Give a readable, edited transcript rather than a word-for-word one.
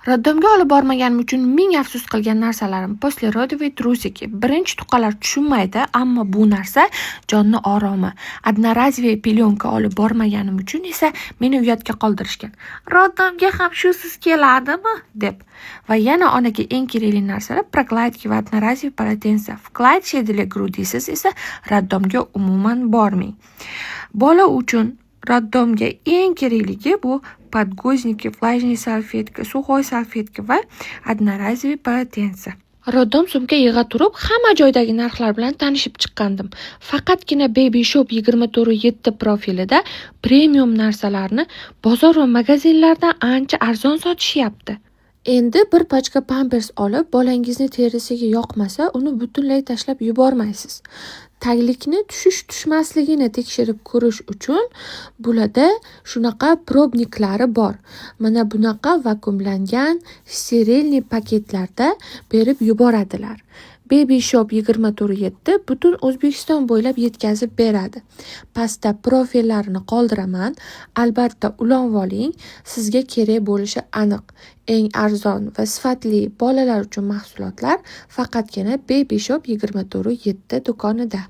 Роддом ga olib bormaganim uchun ming afsus qilgan narsalarim: послеродовые трусики. Birinchi tuqqanlar tushunmaydi, ammo bu narsa jonni oromi. Одноразовый пелёнка olib bormaganim uchun esa meni uyatga qoldirishgan. "Роддом ga ham shusiz keladimi?" deb. Va yana onaga eng kerakli narsalar: прокладки va одноразовый полотенце. Вкладыши для груди siz esa роддом ga umuman bormang. Bola uchun роддом ga eng kerakligi bu подгузники, влажный салфетка, сухой салфетка va одноразовый полотенце. Роддом sumka yig'a turib, hamma joydagi narxlar bilan tanishib chiqqandim. Faqatgina Baby Shop 24/7 profilida premium narsalarni bozor va magazinlardan ancha arzon sotishyapti. Endi bir pachka Pampers olib, bolangizni terisiga yoqmasa, uni butunlay tashlab yubormaysiz. Taglikni tushish-tushmasligini tekshirib ko'rish uchun bularda shunaqa пробник lari bor. Mana bunaqa vakuumlangan стерильный paketlarda berib yuboradilar. Baby Shop 24/7 butun O'zbekiston bo'ylab yetkazib beradi. Pastda profillarini qoldiraman. Albatta ulanib oling, sizga kerak bo'lishi aniq. Eng arzon va sifatli bolalar uchun mahsulotlar faqatgina Baby Shop 24/7 do'konida.